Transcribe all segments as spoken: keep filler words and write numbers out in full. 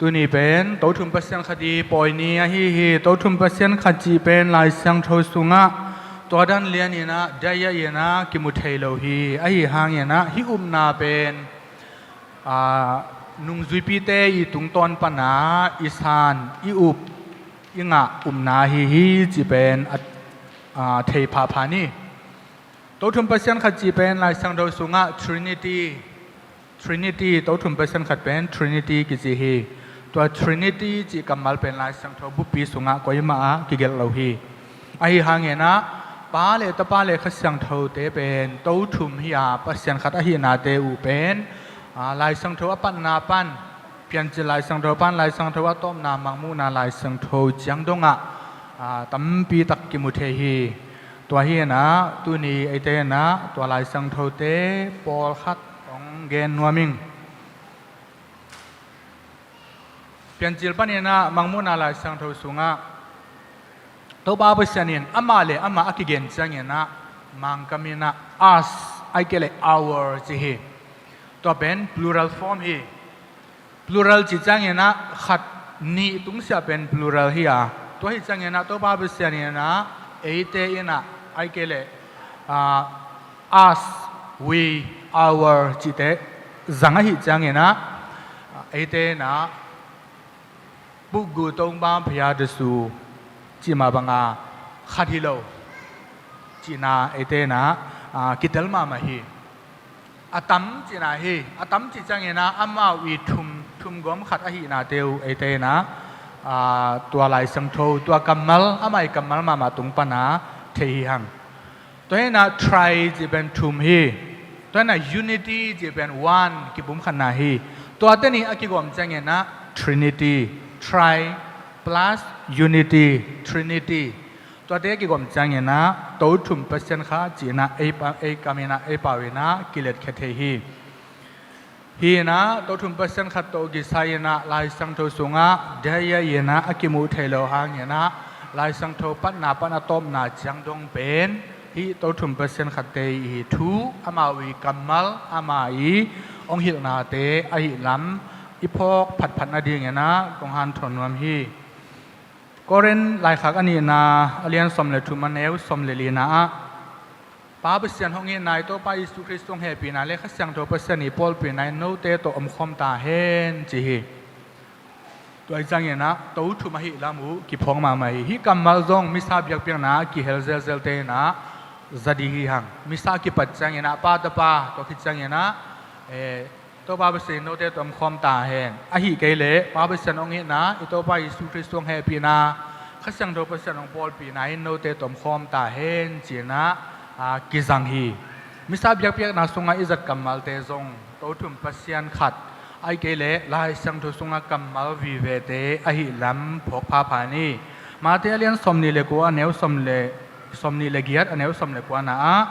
Tuni pen Tothum Pasian khat i pawi ni ahi hi. Tothum Pasian khat cih pen Lai Siangtho sungah tua dan lian inah, dia inah kimu thei lo hi. Ahi hang inah hih upna pen, aa, nungzuipite i tungtawn pana i san, i up, i ngah upna ahi hi cih pen a, aa, thei phapha ni. Tothum Pasian khat cih pen Lai Siangtho sungah Trinity, Trinity, Tothum Pasian khat pen Trinity kici hi. Tua Trinity cih kammal pen Lai Siangtho buppi sungah koimah ah kigelh lo hi. Ahi hang inah Pa le Tapa le Kha Siangthote pen Tothum hi a, Pasian khat ahihnate uh pen, aa, Lai Siangtho a patna pan, Piancil Lai Siangtho pan Lai Siangtho a tawpna, Mangmuhna Lai Siangtho ciang dongah, aa, tampi tak kimu thei hi. Tua hi inah tuni eite inah tua Lai Siangthote pawlkhat hong gen nuam ing. Piancil pan inah Mangmuhna Lai Siangtho sungah Topa Pasian in amah le amah a kigen ciang inah Mangkam inah us, ahih kei leh our ci hi. Tua pen plural form hi. Plural cih ciang inah khat, nih tungsiah pen plural hi a, tua hi ciang inah Topa Pasian inah eite inah, ahih kei leh, aa, us, we, our cihte zang ahi ciang inah, aa, eite inah pukgu tongba phaya dasu cih mah banga khat hi lo cihna eite inah, aa, kitel mahmah hi. A tam cihna hi. A tam cih ciang inah amau i thum, thum gawm khat ahihnate uh eite inah, aa, tua Lai Siangtho, tua kammal, amah i kammal mahmah tung pana thei hi hang. Tua hi inah tri cih pen thum hi. Tua hi inah unity cih pen one, kipumkhatna hi. Tuate nih a kigawm ciang inah Trinity, tri plus unity, Trinity. Tuate a kigawm ciang inah Tothum Pasian khat cih inah ei pa, ei kam inah, ei pau inah kiletkhia thei hi. Hi inah Tothum Pasian khat tawh kisai inah Lai Siangtho sungah dia inah a kimuh thei lo hang inah Lai Siangtho patna pan a tawpna ciang dong pen hih Tothum Pasian khatte i thu, amau i kammal, amah i hong hilhnate ahih lam i phawk phatphat nading inah kong hanthawn nuam hi. Korin laikhak a nihna, a lian sawm le thum, a neu sawm le lina ah, Pa Pasian hong itna, i Topa Jesu Khristo hong hehpihna le Kha Siangtho Pasian i pawlpihna in note tawh omkhawm ta hen ci hi. Tua hi ciang inah Tothum ahih lam uh kiphawk mahmah hi. Hih kammal zong Missa biakpiakna ah kihel zelzelte inah za ding hi hang. Missa kipat ciang inah Pa, Tapa, tua khit ciang inah, eh, Topa Pasian in note tawh omkhawm ta hen. Ahih kei leh Pa Pasian hong itna, i Topa Jesu Khristo hong hehpihna, Kha Siangtho Pasian hong pawlpihna in note tawh omkhawm ta hen ci inah, aa, kizang hi. Missa biakpiakna sungah i zat kammalte zong Tothum Pasian khat, ahih kei leh Lai Siangtho sungah kammal vivete ahih lam phawk phapha ni. Mate a lian sawmnih le kua, a neu sawm le, sawmnih le giat, a neu sawm le kuana ah,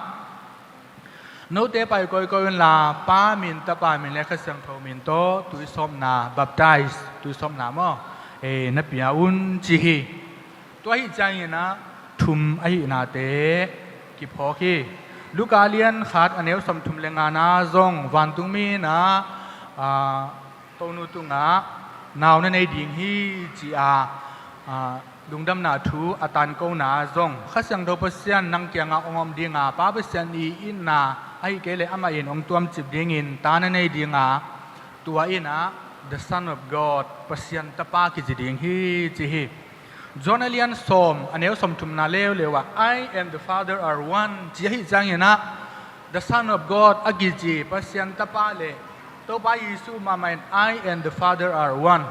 note pai kawikawi unla, Pa min, Tapa min le Kha Siangtho min tawh tuisawpna, baptize, tuisawpna maw, eh, na pia un ci hi. Tua ahih ciang inah thum ahihnate kiphawk hi. Luka a lian khat, a neu sawmthum le ngana zong vantungmi inah, aa, Tonu tungah nau na nei ding hi ci-a, aa, lungdamna thu a tankona ah zong, Kha Siangtho Pasian nang kiangah hong om dinga, Pa Pasian i itna, ahih kei leh amah in hong tuamcip dingin ta na nei dinga, tua inah the Son of God, Pasian Tapa kici ding hi ci hi. John a lian sawm, a neu sawmthumna leuleu ah, "I and the Father are one," ci ahih ciang inah, the Son of God a kici Pasian Tapa le Topa Jesu mahmah in, "I and the Father are one.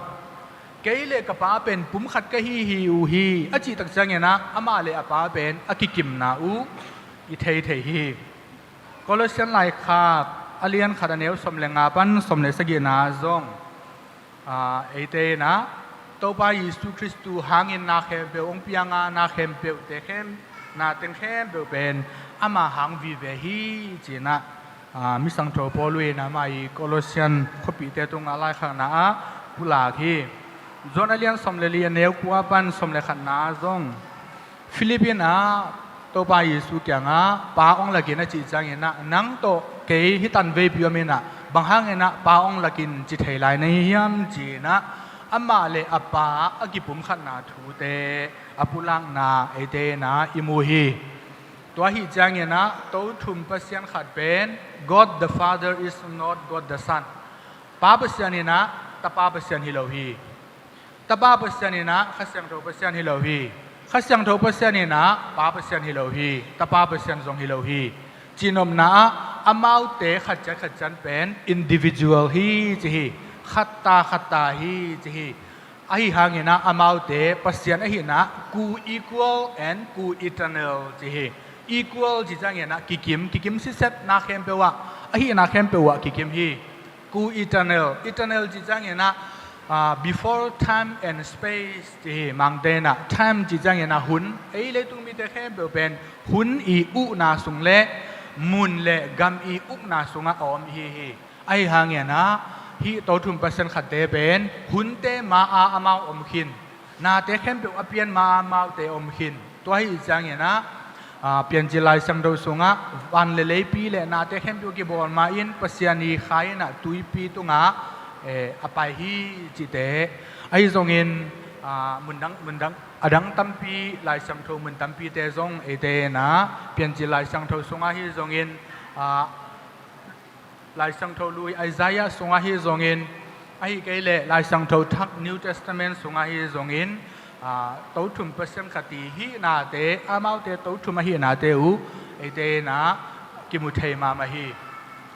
Kei le ka Pa pen pumkhat ka hi hi uh hi," a cih tak ciang inah amah le a Pa pen a kikimna uh i thei thei hi. Colossian laikhak a lian khat, a neu sawm le nga pan sawm le sagihna zong, aa, eite inah Topa Jesu Khristo hangin na khempeuh hong pianga, na khempeuhte khem, na teng khempeuh pen ama hang vive hi ci inah, aa, mi siangtho Paul in amah i Colossian khuapihte tungah laikhakna ah pulak hi. John a lian sawm le li, a neu kua pan sawm le khatna zong, Philip inah Topa Jesu kiangah, "Pa hong lakin," a cih ciang inah, "Nang tawh kei hih tan veipi om inah bang hang inah Pa hong lakin ci thei lai na hi hiam?" ci inah Amah le a Pa a kipumkhatna thute a pulakna eite in ah i mu hi. Tua ahih ciangin ah Tothum Pasian khat pen God the Father is not God the Son. Pa Pasian in ah Tapa Pasian hi lo hi. Tapa Pasian in ah Kha Siangtho Pasian hi lo hi. Kha Siangtho Pasian in ah Pa Pasian hi lo hi. Tapa Pasian zong hi lo hi. Cihnopna ah amaute khat ciat khat ciat pen individual hi ci hi. Khatta khatta hi ci hi. Ahi hangin ah amaute Pasian ahihna co-equal and co-eternal ci hi. Equal ci ciangin ah kikim, kikim siset na khempeuh ah, ahihna khempeuh ah kikim hi. Co-eternal, eternal ci ciangin ah, ah, before time and space ci hi. Mangte in ah time ci ciangin ah hun, ei leitung mite khempeuh pen hun i ukna sung le mun le gam i ukna sungah a om hi hi. Ahi hangin ah hih Tothum Pasian khatte pen hunte ma-a amau om khin, nate khempeuh a pian ma-a amaute om khin. Tua ahih ciangin ah, aa, Piancil Lai Siangtho sungah van le leipi le nate khempeuh kibawl ma-in Pasian i Kha in ah tuipi tungah, eh, a pai hi cihte. Ahi zongin, aa, mundang, mundang, a dang tampi, Lai Siangtho mun tampite zong eite in ah Piancil Lai Siangtho sungah hi zongin, aa, Lai Siangtho lui Isaiah sungah hi zongin, ahi kei leh Lai Siangtho thak New Testament sungah hi zongin, aa, Tothum Pasian khat i hihnate, amaute Tothum ahihnate uh eite in ah kimu thei mahmah hi.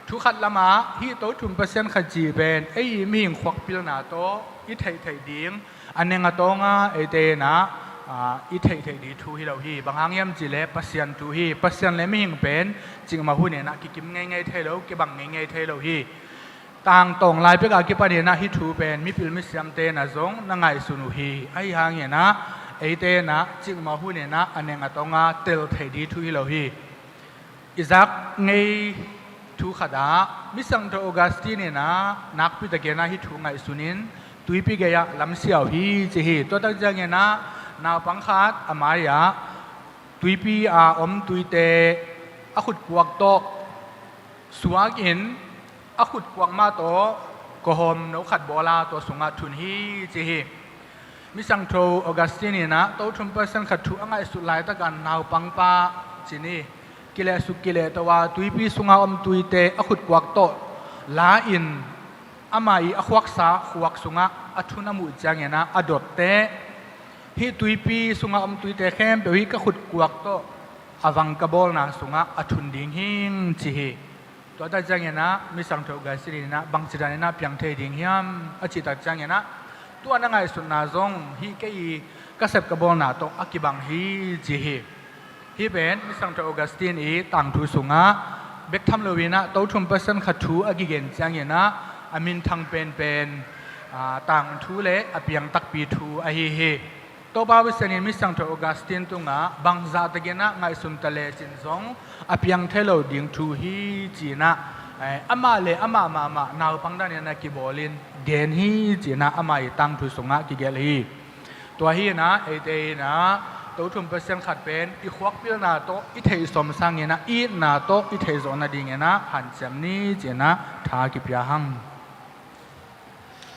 Thu khat lamah hih Tothum Pasian khat cih pen ei mihing khuakpilna tawh i theihtheih ding, a neng a tawnga eite in ah, aa, i theihtheih ding thu hi lo hi. Bang hang hiam cih leh Pasian thu hi. Pasian le mihing pen cikmah hun in ah kikim ngeingei thei lo, kibang ngeingei thei lo hi. Tangtawng lai pek a kipan in ah hih thu pen mipil misiamte in ah zong na ngaihsun uh hi. Ahi hangin ah eite in ah cikmah hun in ah a neng a tawnga tel theih ding thu hi lo hi. I zak ngei thu khat ah Misiangtho Augustine in ah nakpi takin ah hih thu ngaihsun in tuipi gei ah lamsiau hi ci hi. Tua tak ciangin ah naupang khat a mai-ah tuipi a om tuite a khutkuak tawh suak in a khutkuak mah tawh kawhawm no khat bawl a tua sungah thun hi ci hi. Misiangtho Augustine in ah Tothum Pasian khat thu a ngaihsut laitak ah naupangpa ci ni, kilehsuk kilehto a tuipi sungah om tuite a khutkuak tawh la in amah i a khuaksa khuak sungah a thun a muh ciangin ah a dotte, hih tuipi sungah om tuite khempeuh hih ka khutkuak tawh a vang ka bawlna sungah a thun ding hing ci hi. Tua tak ciangin ah Misiangtho Augustine in ah bangci danin ah piang thei ding hiam a cih tak ciangin ah tua na ngaihsutna zong hih kei i ka sep ka bawlna tawh a kibang hi ci hi. Hih pen Misiangtho Augustine i tangthu sungah bek tham loin ah Tothum Pasian khat thu a kigen ciangin ah a minthang penpen, aa, tangthu le a piang takpi thu ahi hi. Topa Pasian in Misiangtho Augustine tungah bangzah takin ah ngaihsun ta lecin zong a piang thei lo ding thu hi ci-in ah, eh, amah le amah mahmah naupang danin ah kibawlin gen hi ci-in ah amah i tangthu sungah kigelh hi. Tua hi-in ah eite in ah Tothum Pasian khat pen i khuakpilna tawh i theih sawm sangin ah i itna tawh i theih zawh nadingin ah hanciam ni ci-in ah tha kipia hang.